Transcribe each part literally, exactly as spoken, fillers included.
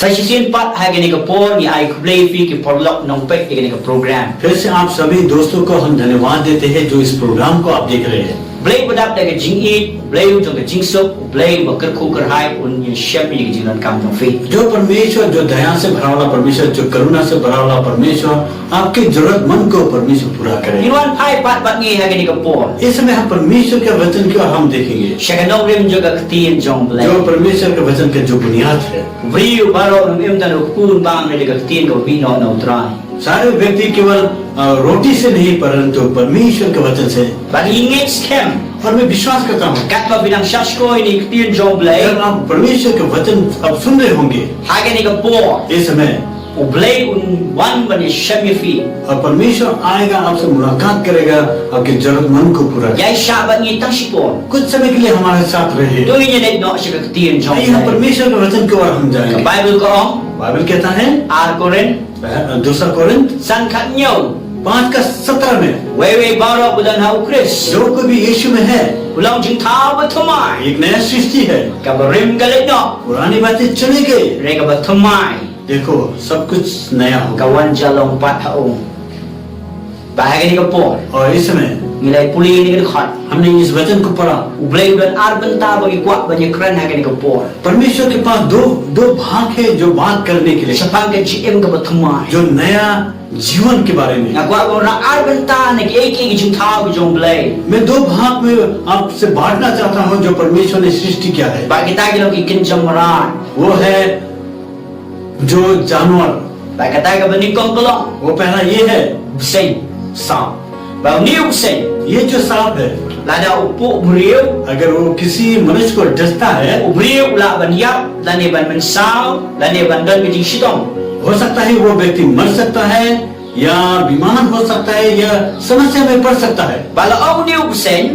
Sa shisien pat ha kane ka por ngi ai khublei ïa phi ki paralok nongpeit ïa kane ka program. फिर से आप सभी दोस्तों को हम धन्यवाद देते हैं जो इस प्रोग्राम को आप देख रहे हैं। Blei ba dap da ka jingïeit, Blei u jong ka jingsuk, Blei ba kyrkhu kyrhai un ïashem ïa ka jingdonkam jong phi. जो परमेश्वर, जो दया से भरा वाला परमेश्वर, जो करुणा से भरा वाला परमेश्वर आपके जरूरतमंद को परमेश्वर पूरा करे। Ngin wan phai pat bad ngi ha kane ka por. इस समय हम परमेश्वर के वचन की ओर हम देखेंगे। Sha ka nongrim jong ka ktien jong Blei. जो परमेश्वर के वचन का जो बुनियाद है। U briew baroh ym im tang da ka kpu bang ne da ka ktien kaba mih noh na U Trai. सारे व्यक्ति केवल अ, रोटी से नहीं परंतु परमेश्वर के वचन से। Bad ngi ngeit skhem. और मैं विश्वास करता हूँ। Katba phi dang shah shkor ïa ka ktien jong U Blei. जब आप परमेश्वर के वचन अब सुन रहे होंगे। Ha kane ka por. इस समय। U Blei un wan ban ïashem ïa phi. और परमेश्वर आएगा, आपसे मुलाकात करेगा, आपकी जरूरतमंद को पूरा करेगा। Ïaishah bad ngi tang shipor. कुछ समय के लिए हमारे साथ रहिए। To ngin ïaleit noh sha ka ktien jong U Blei. आइए हम परमेश्वर के वचन की ओर हम जाएंगे। Ka Baibl ka ong. बाइबल कहता है। Ar Korinth. पह- दूसरा कोरिंथ। San khathynñiew. पाँच का सत्रह में। Uwei uwei baroh ba don ha U Khrist. जो कोई भी यीशु में है। U long jingthaw bathymmai. एक नया सृष्टि है। Kaba rim ka leit noh. पुरानी बातें चली गई। Hynrei kaba thymmai. देखो, सब कुछ नया हो गया। Ka wan jia long pat ha u. Bad ha kane ka por. और इस समय। Ngi la pule ïa kane ka dkhot. हमने इस वचन को पढ़ा। U Blei u don ar bynta ba ngi kwah ban ïakren ha kane ka por. परमेश्वर के पास दो, दो भाग है जो बात करने के लिए। Shaphang ka jingim kaba thymmai. जो नया जीवन के बारे में। Nga kwah ban wanrah ar bynta na kiei kiei ki jingthaw ki jong U Blei. मैं दो भाग में आपसे बांटना चाहता हूँ जो परमेश्वर ने सृष्टि किया है। Bad kita ki long ki kynja mrad. वो है जो जानवर। Bad kata kaba nyngkong ka long. वो पहला ये है। U bseiñ. सांप। Bad une u bseiñ. ये जो सांप है। Lada u puh u briew. अगर वो किसी मनुष्य को डसता है। U briew u lah ban ïap, lane ban mynsaw, lane ban don ka jingshitom. हो सकता है वो व्यक्ति मर सकता है, या बीमार हो सकता है, या समस्या में पड़ सकता है। Bad la ong une u bseiñ.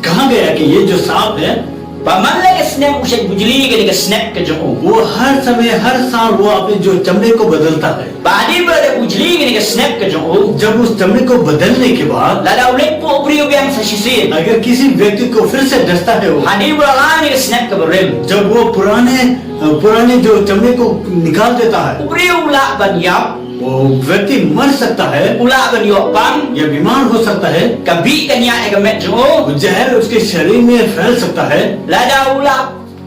कहा गया कि ये जो सांप है, Ba man la ka snep u shait bujli ïa kane ka snep ka jong u. वो हर समय, हर साल वो अपने जो चमड़े को बदलता है। Ba hadien ba la dep bujli ïa kane ka snep ka jong u. जब उस चमड़े को बदलने के बाद, Lada u leit puh u briew biang sa shisien. अगर किसी व्यक्ति को फिर से डसता है वो, Hadien ba la lah ïa kane ka snep kaba rim. जब वो पुराने, अ, पुराने जो चमड़े को निकाल देता है, U briew u lah ban ïap. वो व्यक्ति मर सकता है, U lah ban ïoh pang. या बीमार हो सकता है, Ka bih kan ïaid ha ka met jong u. वो जहर उसके शरीर में फैल सकता है। Lada u la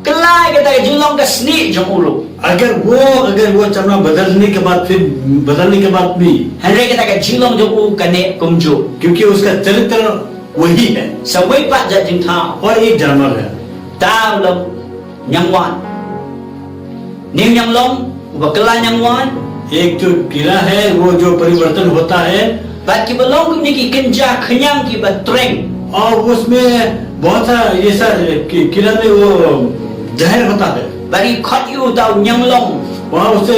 kylla ïa kata ka jinglong ka snieh jong u ruh. अगर वो, अगर वो चमड़ा बदलने के बाद, फिर बदलने के बाद भी, Hynrei kata ka jinglong jong u ka neh kumjuh. क्योंकि उसका चरित्र वही है। Sa wei pat jait jingthaw. और एक जानवर है। Uta u long ñiangwan. Une u ñianglong uba kylla ñiangwan. एक जो कीड़ा है, वो जो परिवर्तन होता है। Bad kiba long kumne ki kynja khñiang kiba treng. और उसमें बहुत सा ऐसा कि-, कीड़ा में वो जहर होता है। Bad ki khot ïa uta u ñianglong. वहाँ उसे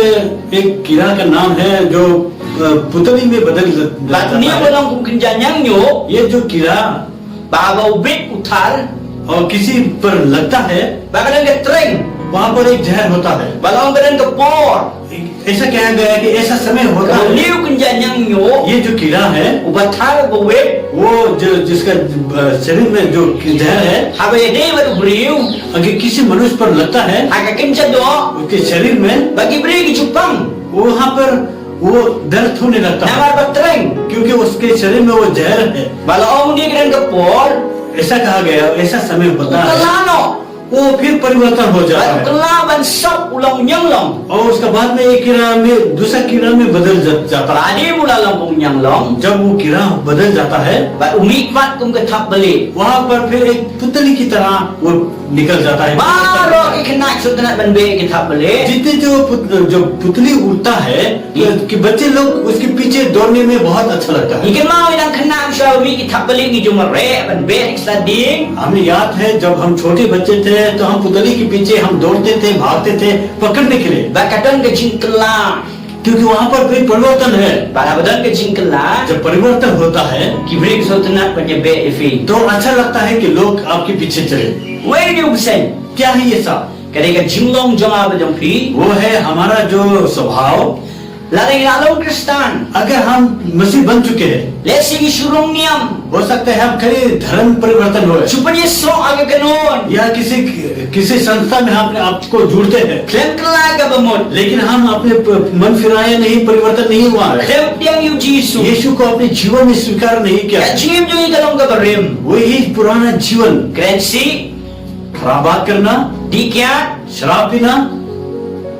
एक कीड़ा का नाम है जो, अ, पुतली में बदल जाता है। Bad une uba long kum u kynja ñiangñuh. ये जो कीड़ा Ba haba u bit u thar. और किसी पर लगता है। Ba ka don ka treng. वहाँ पर एक जहर होता है। Ba la ong ka don ka por. ऐसा कहा गया है कि ऐसा समय होता है। Une u kynja ñiangñuh. ये जो कीड़ा है। Uba thar uba wit. वो जो, जिसका, अ, शरीर में जो जहर है। Haba ïadei bad u briew. अगर किसी मनुष्य पर लगता है। Ha ka kynja doh. उसके शरीर में। Ba ki briew ki ju pang. वहाँ पर वो दर्द होने लगता है। Namar ba treng. क्योंकि उसके शरीर में वो जहर है। Ba la ong une ka don ka por. ऐसा कहा गया, ऐसा समय होता है। Kylla noh. वो फिर परिवर्तन हो जाता है। Ba kylla ban sop u long ñianglong. और उसके बाद में एक कीड़ा में, दूसरा कीड़ा में बदल जा-, जाता है। Hadien ba u la long kum u ñianglong. जब वो कीड़ा बदल जाता है। Ba u mih pat kum ka thapbalieh. वहाँ पर फिर एक पुतली की तरह वो निकल जाता है। Baroh ki khynnah ki sngewtynnat ban beh ïa ki thapbalieh. जितने जो पुत-, जो पुतली उड़ता है, कि बच्चे लोग उसके पीछे दौड़ने में बहुत अच्छा लगता है। Ngi kynmaw ïa ki khynnah shuwa ba mih ki thapbalieh ngi ju mareh ban beh ïa ki sla dieng. हमें याद है जब हम छोटे बच्चे थे तो हम पुतली के पीछे हम दौड़ते थे, भागते थे पकड़ने के लिए। Ba ka don ka jingkylla. क्योंकि वहाँ पर भी परिवर्तन है। Ba haba don ka jingkylla. जब परिवर्तन होता है। Ki briew ki sngewtynnat ban ïa beh ïa phi. तो अच्छा लगता है कि लोग आपके पीछे चले। Wei une u bseiñ. क्या है ये सब? Ka dei ka jinglong jong nga bad jong phi. वो है हमारा जो स्वभाव। Lada ngi la long Khristan. अगर हम मसीह बन चुके हैं। Lehse ngi shu rung niam. हो सकता है हम कहीं धर्म परिवर्तन हो। Shu pynïasoh ha ka kynhun. या किसी किसी संस्था में हम अपने आप को जुड़ते हैं, Khlem kylla ka bamut. लेकिन हम अपने प-, मन फिराए नहीं, परिवर्तन नहीं हुआ है। Khlem pdiang ïa u Jisu. यीशु को अपने जीवन में स्वीकार नहीं किया। Ka jingim jong ngi ka long kaba rim. वही पुराना जीवन। Kren sih. खराब बात करना, Dih kiad. शराब पीना,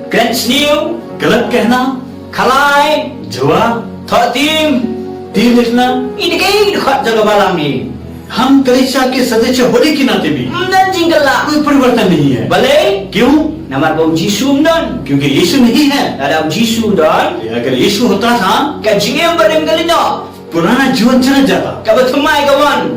Kren sniew. गलत कहना, Khalai. जुआ, Thoh tim. तीर देखना। Ïa kaei ka dkhot jong ka balang ngi? हम कलीसिया के सदस्य होने के नाते भी Ym don jingkylla. कोई परिवर्तन नहीं है। Balei? क्यों? Namar ba u Jisu ym don. क्योंकि यीशु नहीं है। Lada u Jisu u don, अगर यीशु होता था, ka jingim barim ka lyngngoh. पुराना जीवन चला जाता। Kaba thymmai ka wan.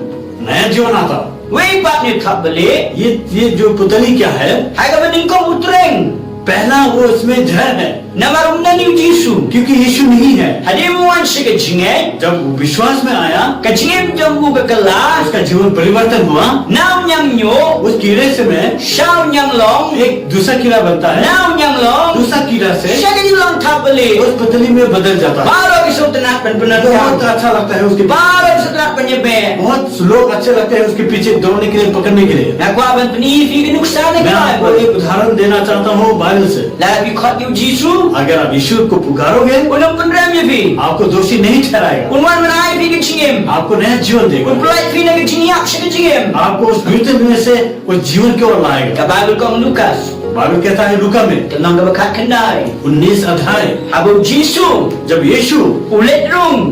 नया जीवन आता। Wei pat ne thapbalieh. ये, ये जो पुतली क्या है? Ha kaba nyngkong u treng. पहला वो इसमें जहर है। Namar ym don u Jisu. क्योंकि यीशु नहीं है। Hadien ba u wan sha ka jingngeit. जब वो विश्वास में आया, Ka jingim jong u ka kylla. उसका जीवन परिवर्तन हुआ। Na u niangñiuh. उस कीड़े से मैं Sha u nianglong. एक दूसरा कीड़ा बनता है। Na u nianglong. दूसरा कीड़ा से Sha ka jinglong thapbalieh. उस पुतली में बदल जाता है। Baroh ki sngewtynnat ban pyndonkam. बहुत अच्छा लगता है उसके Baroh ki sngewtynnat ban ïabeh. बहुत लोग अच्छे लगते हैं उसके पीछे दौड़ने के लिए, पकड़ने के लिए। Nga kwah ban pyni ïa phi ka nuksa na ka Bible. मैं आपको एक उदाहरण देना चाहता हूँ बाइबल से। Lada phi khot ïa u Jisu. अगर आप यीशु को पुकारोगे, Un ym pynrem ïa phi. आपको दोषी नहीं ठहराएगा। Un wan bnai ïa phi ka jingim. आपको नया जीवन देगा। Un pyllait ïa phi na ka jingïap sha ka jingim. आपको उस मृत्यु में से वो जीवन की ओर लाएगा। Ka Baibl ka ong Lukas. बाइबल कहता है लूका में, Ka lynnong kaba khatkhyndai. उन्नीस अध्याय, Haba u Jisu. जब यीशु U leit rung.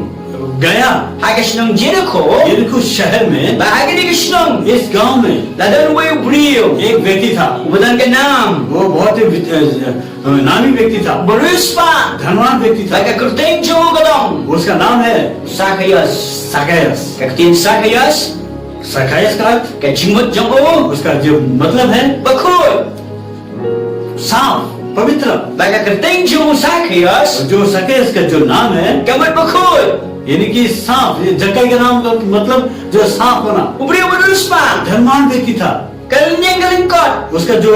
गया Ha ka shnong Jerikho. यरीहो शहर में, Ba ha kane ka shnong. इस गांव में La don uwei u briew. एक व्यक्ति था, Uba don ka nam. वो बहुत ही वि-, अ, नामी व्यक्ति था, Uba riewspah. धनवान व्यक्ति था। Bad ka kyrteng jong u ka long. उसका नाम है Sakaios. साकायस। Ka ktien Sakaios. साकायस का अर्थ, Ka jingmut jong u. उसका जो मतलब है, Bakhuid. साफ, पवित्र। Bad ka kyrteng jong u Sakaios. जो साकायस का जो नाम है, Ka mut bakhuid. यानी कि साफ, ये जक्कई का नाम का मतलब जो साफ होना। U briew uba riewspah. धनवान व्यक्ति था। Ka lyngñieng ka lyngkot. उसका जो,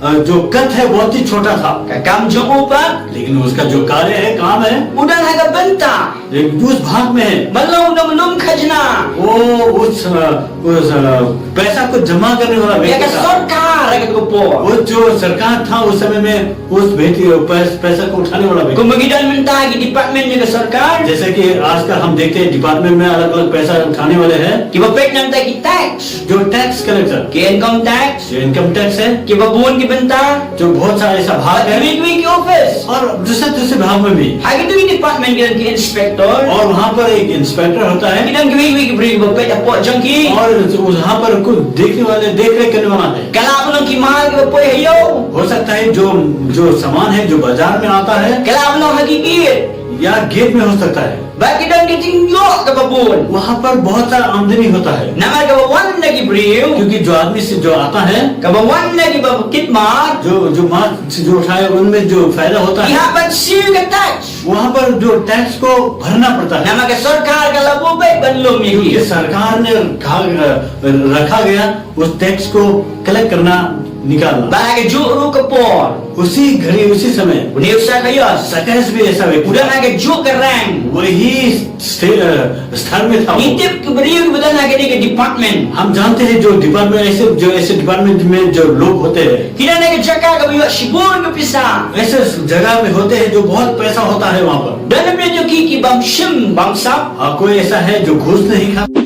अ, जो कद है बहुत ही छोटा था। Ka kam jong u pat. लेकिन उसका जो कार्य है, काम है, U don ha ka bynta. एक उस भाग में है। Ban long u nonglum khajna. वो उस, अ, उस, अ, पैसा को जमा करने वाला Ïa व्यक्ति ka था। Sorkar ha kata ka por. वो जो सरकार था उस समय में, उस व्यक्ति, पैस-, पैसा को उठाने वाला व्यक्ति। Kumba ngi don mynta ki department jong ka sorkar. जैसे कि आजकल हम देखते हैं डिपार्टमेंट में अलग-अलग पैसा उठाने वाले हैं। Kiba peit na ka bynta ki tax. जो टैक्स कलेक्टर। Ki income tax. जो इनकम टैक्स है। Kiba bun ki bynta. जो बहुत सारा ऐसा भाग है। Kiwei kiwei ki office. और दूसरे दूसरे भाग में भी। Ha kito ki department ki don ki inspector. और वहाँ पर एक इंस्पेक्टर होता है। Ki don kiwei kiwei ki briew kiba peit hapoh jong ki. और वहाँ पर कुछ देखने वाले, देख रेख करने वाला है। Ka lah ban long ki mail kiba poi ha ïew. हो सकता है जो, जो सामान है जो बाजार में आता है। Ka lah ban long ha ki gate. या गेट में हो सकता है। Bad ki don ka jingïoh kaba bun. वहाँ पर बहुत सारा आमदनी होता है। Namar kaba wan na ki briew. क्योंकि जो आदमी से जो आता है, Kaba wan na kiba kit mar. जो, जो माल से जो उठाए, उनमें जो फायदा होता है, Ki hap ban siew ka tax. वहाँ पर जो टैक्स को भरना पड़ता है। Namar ka sorkar ka la buh beit ban lum ïa ki. क्योंकि सरकार ने रखा, रखा गया उस टैक्स को कलेक्ट करना, निकालना। Bad ha kajuh ruh ka por. उसी घड़ी, उसी समय Une u Sakaios. साकायस भी ऐसा व्यक्ति U don ha kajuh ka rank. वही स्थे-, अ, स्तर में था वो। Ngi tip ki briew kiba don ha kane ka department. हम जानते हैं जो डिपार्टमेंट ऐसे, जो ऐसे डिपार्टमेंट में जो लोग होते हैं, Ki don ha ka jaka kaba ïoh shibun ka pisa. ऐसे जगह में होते हैं जो बहुत पैसा होता है वहाँ पर। Don na pdeng jong ki ki bym shim bym sap. हाँ, कोई ऐसा है जो घूस नहीं खाता?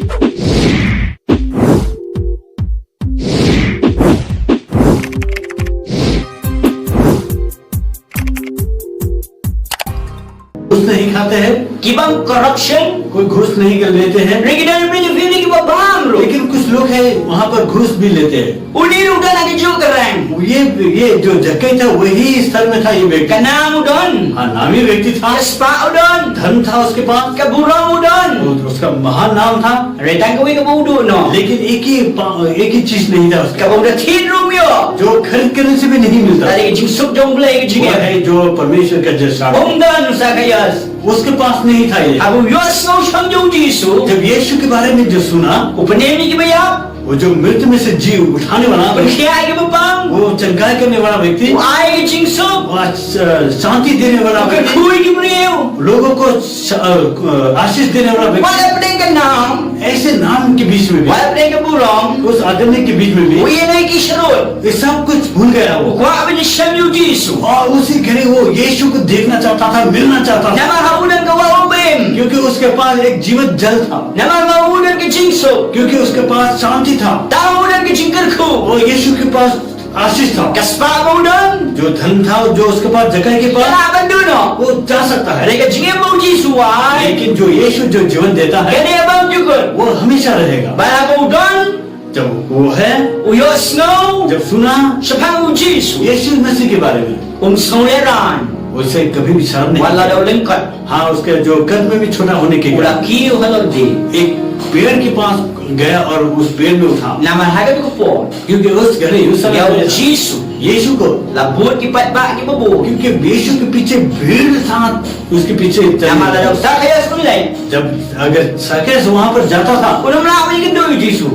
घूस नहीं खाते हैं। Ki bym corruption. कोई घूस नहीं कर लेते हैं। Hynrei ki don na pdeng jong phi une kiba bam ruh. लेकिन कुछ लोग हैं वहाँ पर घूस भी लेते हैं। Une ruh u don ha kajuh ka rank. ये, ये जो जक्कई था वही स्तर में था ये व्यक्ति। Ka nam u don. हाँ, नामी व्यक्ति था। Ka spah u don. धन था उसके पास। Ka burom u don. वो, उसका महान नाम था। Hynrei tang kawei kaba u duh noh. लेकिन एक ही पा-, एक ही चीज नहीं था उसके पास। Kaba u da thied ruh ym ïoh. जो खरीद करने से भी नहीं मिलता। Kata ka jingsuk jong U Blei ka jingim. वो है जो परमेश्वर का जैसा। Um don u Sakaios. उसके पास नहीं था ये। Haba u ïohsngew shaphang jong u Jisu. जब यीशु के बारे में जो सुना, U pynim ïa kiba ïap. वो जो मृत्यु में से जी उठाने वाला, pynkhiah ïa kiba pang, वो चंगाई करने वाला व्यक्ति, u ai jingsuk, वो आज, अ, शांति देने वाला, u व्यक्ति, kyrkhu ïa ki briew, लोगों को श-, अ, अ, आशीष देने वाला व्यक्ति, wat la pdeng ka nam, ऐसे नाम के बीच में भी, wat la pdeng ka burom, उस आदमी के बीच में भी, u ïehnoh ïa ki sharud, ये सब कुछ भूल गया वो। U kwah ban ïashem ïa u Jisu. और उसी घड़ी वो यीशु को देखना चाहता था, मिलना चाहता था। Namar ha u don ka wah u ba im. क्योंकि उसके पास एक जीवित जल था। Namar ha u don ka jingsuk. क्योंकि उसके पास शांति था। Tang ha u don ka jingkyrkhu. वो यीशु के पास आशीष था। Ka spah ba u don, जो धन था, जो उसके पास, जक्कई के पास, ka lah ban duh noh. वो जा सकता है। Hynrei ka jingim ba u Jisu u ai, लेकिन जो यीशु जो जीवन देता है, ka neh bymjukut. वो हमेशा रहेगा। Bad haba u don, जब वो है, u ïohsngew, जब सुना, shaphang u Jisu, यीशु मसीह के बारे में, um sngew lehraiñ, उसे कभी भी शर्म नहीं। Wat la da u lyngkot. हाँ, उसके जो कद में भी छोटा होने के, u la kiew halor die, एक पेड़ के पास गया और उस पेड़ में उठा। Namar ha kata ka por, क्योंकि उस घड़ी, उस समय ïa u में Jisu, यीशु को, la bud ki paidbah kiba bun. क्योंकि यीशु के पीछे भीड़ था, उसके पीछे चलने, namar lada u Sakhaios u leit, जब अगर साकेस वहां पर जाता था, um lah ban ïakynduh ïa u Jisu.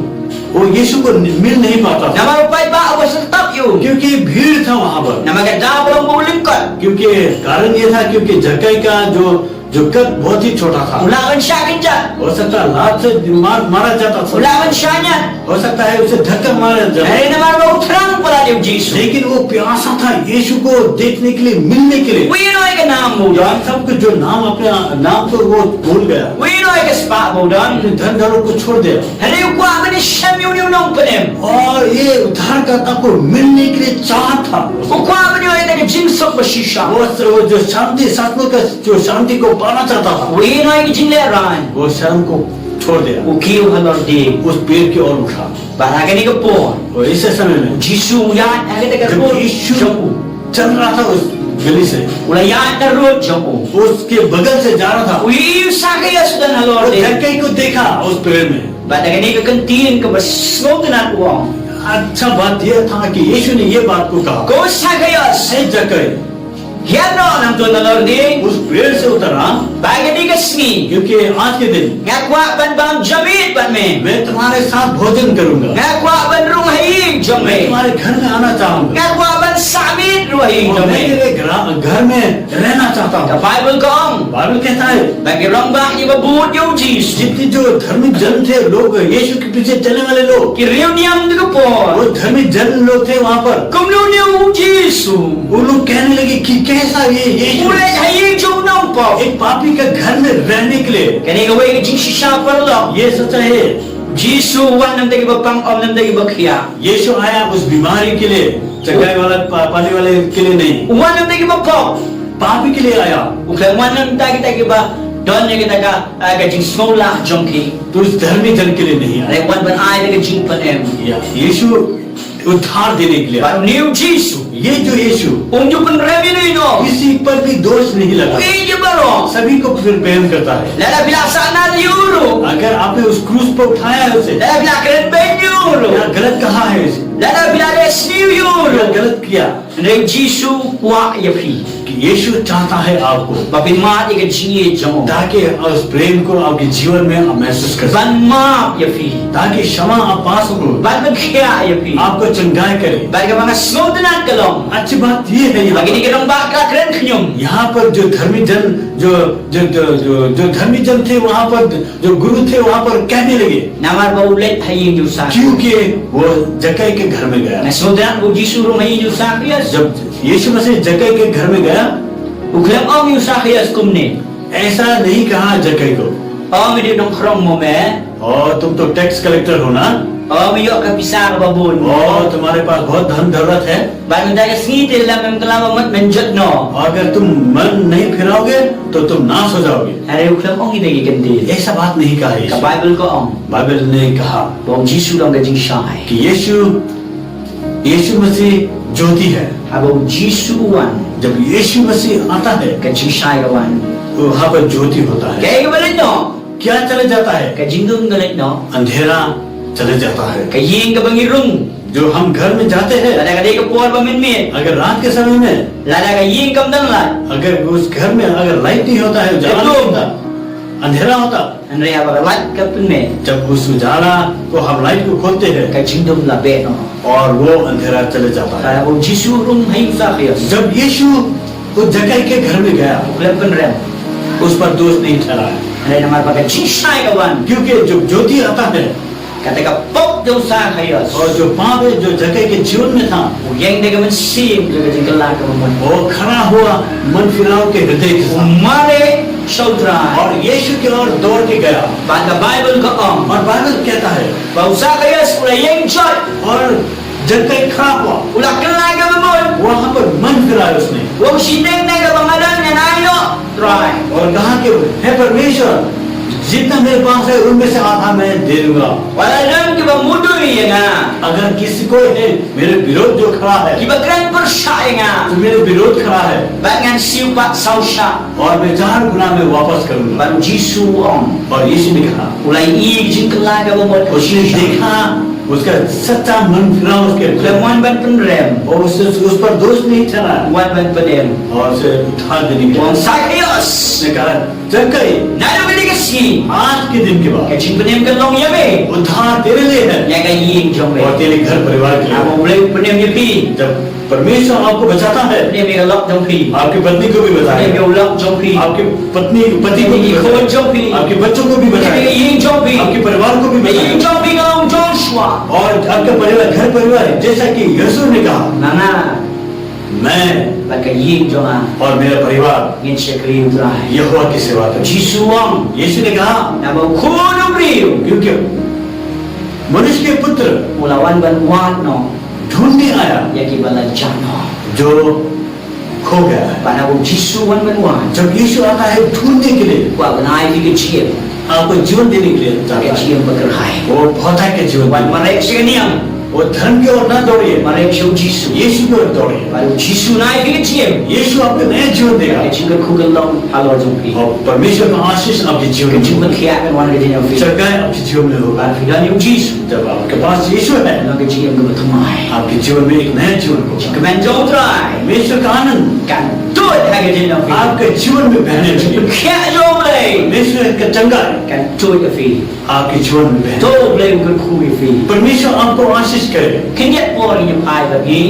वो यीशु को नि-, मिल नहीं पाता था। Namar u paidbah uba sngewthuh ïa u. क्योंकि भीड़ था वहां पर। Namar ka daw ba long ba u lyngkot. क्योंकि कारण ये था, क्योंकि जक्कई का जो, जो कद बहुत ही छोटा था। U lah ban shah kynjat. हो सकता है लात से मार, मारा जाता था। U lah ban shah ñiad. हो सकता है उसे धक्का मारा जाता। Hynrei namar ba u thrang palat ïa u Jisu, लेकिन वो प्यासा था यीशु को देखने के लिए, मिलने के लिए। U ïehnoh ïa ka nam ba u don. सब कुछ जो नाम, अपने नाम को वो भूल गया। U ïehnoh ïa ka spah ba u don. अपने धन दौलत को छोड़ दिया। Hynrei u kwah ban ïashem ïa une u nongpynim. और ये उद्धारकर्ता को मिलने के लिए चाह था। U kwah ban ïoh ïa ka jingsuk ba shisha. वो, वो जो शांति, सचमुच का जो शांति को पाना चाहता था, u ïehnoh ïa ka jinglehraiñ. वो शर्म को छोड़ दिया। U kiew halor die। उस पेड़ की ओर उठा। Bad ha kane ka por, और इस समय में, u Jisu u ïaid ha kata ka rud, यीशु, jong u, चल रहा था उस गली से, u la ïaid ha rud jong u, उसके बगल से जा रहा था। U ïohi u Sakhaios u don halor die, जक्कई को देखा उस पेड़ में। Bad da kane ka kyntien kaba sngewtynnat u ong, अच्छा बात यह था कि यीशु ने ये बात को कहा, ko Sakhaios, हे जक्कई, hiar noh nangta halor die. उस पेड़ से उतरा। Ba kane ka sngi, क्योंकि आज के दिन, nga kwah ban bam jingmut bad me। मैं तुम्हारे साथ भोजन करूंगा। Nga kwah ban rung ha ïing jong me। मैं तुम्हारे घर में आना चाहूंगा। Nga kwah ban sah miet ruh ha ïing jong me। मैं तेरे घरा-, घर में रहना चाहता हूँ। Ka Baibl ka ong, बाइबल कहता है, ba ki rangbah kiba bud ïa u Jisu, जितने जो धर्मी जन थे, लोग, यीशु के पीछे चलने वाले लोग, ki riewniam da ka por, वो धर्मी जन लोग थे वहां पर। Kumno une u Jisu, वो लोग कहने लगे कि कैसा ये यीशु, u leit ha ïing jong u nongpop, एक पापी का घर में रहने के लिए। Kane kawei ka jingshisha paralok. ये सच्चा है। U Jisu u wan na ka bynta kiba pang, ym na ka bynta kiba khiah। यीशु आया उस बीमारी के लिए, चंगाई वाला, पा-, पाने वाले के लिए नहीं। U wan na ka bynta kiba pop। पापी के लिए आया। U khlem wan na ka bynta kita kiba don ïa kata ka, ah, ka jingsngewlah jong ki। तो उस धर्मी जन के लिए नहीं आया। Hynrei u wan ban ai ïa ka jingpynim। या, यीशु उद्धार देने के लिए। Bad une u Jisu, ये जो यीशु, um ju pynrem ïano ïano, किसी पर भी दोष नहीं लगा। U ïeit ïa baroh। सभी को फिर प्रेम करता है। Lada phi la sahnarphna ïa u ruh, अगर आपने उस क्रूस पर उठाया है उसे, lada phi la kren beiñ ïa u ruh, या गलत कहा है उसे, lada phi la leh sniew ïa u ruh, या गलत किया, hynrei u Jisu u kwah ïa phi, कि यीशु चाहता है आपको, ba phin mad ïa ka jingïeit jong u, ताकि उस प्रेम को आपके जीवन में आप महसूस कर सकें, ban map ïa phi, ताकि क्षमा आप पा सको, ban pynkhiah ïa phi, आपको चंगाई करे। Bad kaba nga sngewtynnat ka long, अच्छी बात ये है, यहाँ पर, ba kine ki rangbah ki la kren khñium, यहाँ पर जो धर्मी जन, जो, जो, जो, जो, जो धर्मी जन थे, वहाँ पर जो गुरु थे, वहाँ पर कहने लगे, namar ba u leit ha ïing jong u Sakhaios, क्योंकि वो जक्कई के घर में गया। Nga sngewtynnat ba u Jisu u rung ha ïing jong u Sakhaios. जब यीशु मसीह जक्कई के घर में गया, u khlem ong ïa u Sakhaios kumne, ऐसा नहीं कहा जक्कई को, "O me dei u nongkhrong mo me, और तुम तो टैक्स कलेक्टर हो ना, o me ïoh ka pisa kaba bun, और तुम्हारे पास बहुत धन दौलत है, bad mynta ka sngi te lada mem kylla ba mut men jot noh, अगर तुम मन नहीं फिराओगे तो तुम नाश हो जाओगे।" Hynrei u khlem ong ïa kine ki kyntien. ऐसा बात नहीं कहा यीशु। Ka Baibl ka ong, बाइबल ने कहा, ba u Jisu u long ka jingshai, कि यीशु, यीशु मसीह ज्योति है। Haba u Jisu u wan, जब यीशु मसीह आता है, ka jingshai ka wan, तो वहाँ पर ज्योति होता है। Kaei kaba leit noh? क्या चले जाता है? Ka jingdum ka leit noh। अंधेरा चले जाता है। Ka ïing kaba ngi rung, जो हम घर में जाते हैं, lada ka dei ka por ba mynmiet, अगर रात के समय में, lada ka ïing kam don light, अगर उस घर में अगर लाइट नहीं होता है, उजाला नहीं होता, अंधेरा होता, Hynrei haba ka lait ka pynmih, जब उस उजाला को, हम लाइट को खोलते हैं, ka jingdum la beh noh. और वो अंधेरा चले जाता है। Haba u Jisu u rung ha ïing u Sakhaïos, जब यीशु उस जक्कई के घर में गया, u khlem pynrem, उस पर दोष नहीं ठहराया। Hynrei namar ba ka jingshai ka wan, क्योंकि जब ज्योति आता है, kata ka pop jong u Sakhaïos, और जो पाप है, जो जक्कई के जीवन में था, u ïeng da ka mynsiem jong ka jingkylla kaba mut, वो खड़ा हुआ मन फिराव के हृदय के साथ। U mareh sha u Trai, और यीशु की ओर दौड़ के गया। Bad ka Baibl ka ong, और बाइबल कहता है, ba u Sakhaïos u la ïeng jot, और जक्कई खड़ा हुआ, u la kylla kaba mut, वहां पर मन फिराया उसने। U ong, shiteng na kaba nga don ngan ai noh, Trai. और कहा कि हे परमेश्वर, जितना मेरे पास है उनमें से आधा मैं दे दूंगा। Wat la don kiba mudui ïa nga, अगर किसी को है मेरे विरोध जो खड़ा है, kiba kren pyrshah ïa nga, तो मेरे विरोध खड़ा है, bad ngan siew pat saw shah, और मैं चार गुना में वापस करूंगा। Bad u Jisu u ong, और यीशु ने कहा, u la ïohi ka jingkylla kaba mut, उसने देखा उसका सच्चा मन फिरा उसके, u khlem wan ban pynrem, और उस, उस पर दोष नहीं ठहरा, wan ban pynim, और उसे उद्धार देने के लिए, u ong, Sakhaïos, उसने कहा, जक्कई, naduh kane ka sngi, आज के दिन के बाद, ka jingpynim kan long ïa me, उद्धार तेरे लिए है, ïa ka ïing jong me, और तेरे घर परिवार के लिए। Haba U Blei u pynim ïa phi, जब परमेश्वर आपको बचाता है, pynim ïa ka lok jong phi, आपकी पत्नी को भी बचाएगा, pynim ïa u lok jong phi, आपके पत्नी, पति को भी बचाएगा, khun jong phi, आपके बच्चों को भी बचाएगा, ïing jong phi, आपके परिवार को भी बचाएगा, ïing jong phi ka long jong u Joshua, और आपका परिवार, घर परिवार, जैसा कि यीशु ने कहा, ma nga, मैं, bad ka ïing jong nga, और मेरा परिवार, ngin shakri ïa u Trai, यहोवा की सेवा करें। U Jisu u ong, यीशु ने कहा, naba u Khun u briew, क्योंकि मनुष्य के पुत्र, u la wan ban wad noh, ढूंढने आया, ïa kiba la jah noh, जो खो गया है। Bad haba u Jisu u wan ban wad, जब यीशु आता है ढूंढने के लिए, u kwah ban ai ïa phi ka jingim, आपको जीवन देने के लिए जाता है। Ka jingim bakyrhai. वो बहुतायत का जीवन, wat mareh sha ka niam, वो धन की ओर ना दौड़िए, mareh sha u Jisu, यीशु की ओर दौड़िए। Bad u Jisu un ai ïa phi ka jingim, यीशु आपको नया जीवन देगा। Ka jingkyrkhu kan long halor jong phi, और परमेश्वर का आशीष आपके जीवन में, ka jingpynkhiah kan wan ha ka jingim jong phi, चंगाई आपके जीवन में होगा। Bad phi don ïa u Jisu, जब आपके पास यीशु है, long ka jingim kaba thymmai, आपके जीवन में एक नया जीवन होगा। Ka jingkmen jong u Trai, परमेश्वर का आनंद, kan tuid ha ka jingim jong phi, आपके जीवन में बहने लगे। Ka jingpynkhiah jong U Blei, परमेश्वर का चंगाई, kan tuid ha phi, आपके जीवन में बहने लगे। To U Blei un kyrkhu ïa phi. परमेश्वर आपको आशीष करे। Khyndiat por ngin ïa phai bad ngi,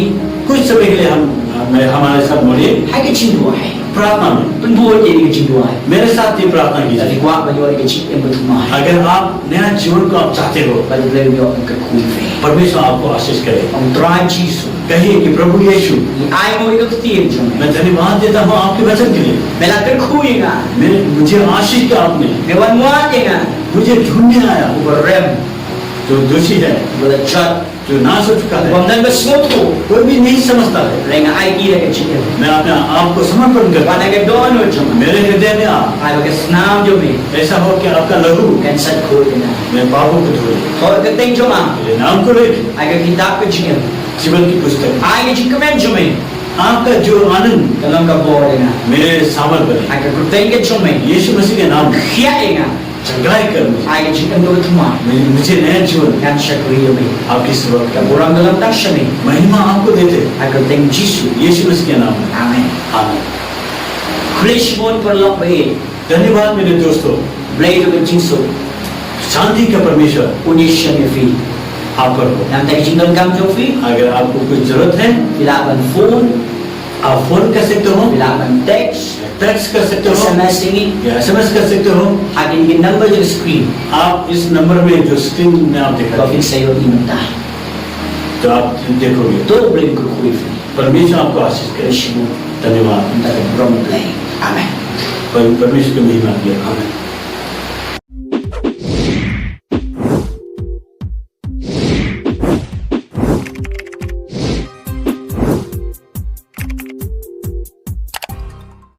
कुछ समय के लिए हम, हम, हमारे साथ बोलिए। Ha ka jingduwai, प्रार्थना में, pynbud ïa ka jingduwai, मेरे साथ ये प्रार्थना कीजिए। Lada phi kwah ban ïoh ïa ka jingim bathymmai, अगर आप नया जीवन को आप चाहते हो, bad U Blei un ïoh ban kyrkhu ïa phi, परमेश्वर आपको आशीष करे। Ong, Trai Jisu, कहिए कि प्रभु यीशु, ngi ainguh ïa ka ktien jong me, मैं धन्यवाद देता हूँ आपके वचन के लिए। Me la kyrkhu ïa nga, मैं, मुझे आशीष दिया आपने। Me wan wad ïa nga, मुझे ढूंढने आया, uba rem, जो दोषी है, uba la jot, जो नाश हो चुका है, u bym don ba sngewthuh, कोई भी नहीं समझता है। Hynrei nga ai ïa ki ka jingim, मैं अपने आप को समर्पण करता हूँ। Wan ha ka dohnud jong nga, मेरे हृदय में आ, ai ba ka snam jong me, ऐसा हो कि आपका लहू, kan sait khuid ïa nga, मेरे पापों को धो दे। Thoh ïa ka kyrteng jong nga, मेरे नाम को लिख, ha ka kitab ka jingim, जीवन की पुस्तक, ai ka jingkmen jong me, आपका जो आनंद, kan long ka bor ïa nga, मेरे सामर्थ्य बने, ha ka kyrteng ka jong me, यीशु मसीह के नाम, khiah ïa nga, चंगाई कर मुझे, ai ka jingim kaba thymmai, मुझे, मुझे नया जीवन, ngan shakri ïa me, आपकी सेवा, ka burom ka long tang sha me, महिमा आपको देते हैं, ha ka kyrteng Jisu, यीशु मसीह के नाम में। Amen. Amen. Khublei shibun paralok ba ïeit. धन्यवाद मेरे दोस्तों। Blei jong ka jingsuk, शांति का परमेश्वर, un ïashem ïa phi, आप पर हो। Namar ka jingdonkam jong phi, अगर आपको कुछ जरूरत है, phi lah ban phone, आप फोन कर सकते हो, phi lah ban text, text कर सकते हो, S M S ïa ngi, या एसएमएस कर सकते हो। Ha kine ki number jong ka screen, आप इस नंबर में जो स्क्रीन में आप दिखा, to phin sa ïohi mynta, तो आप देखोगे। To Blei un kyrkhu ïa phi. परमेश्वर आपको आशीष करे। Shibun. धन्यवाद। Mynta ka burom U Blei. Amen. पर-, परमेश्वर की महिमा की। Amen.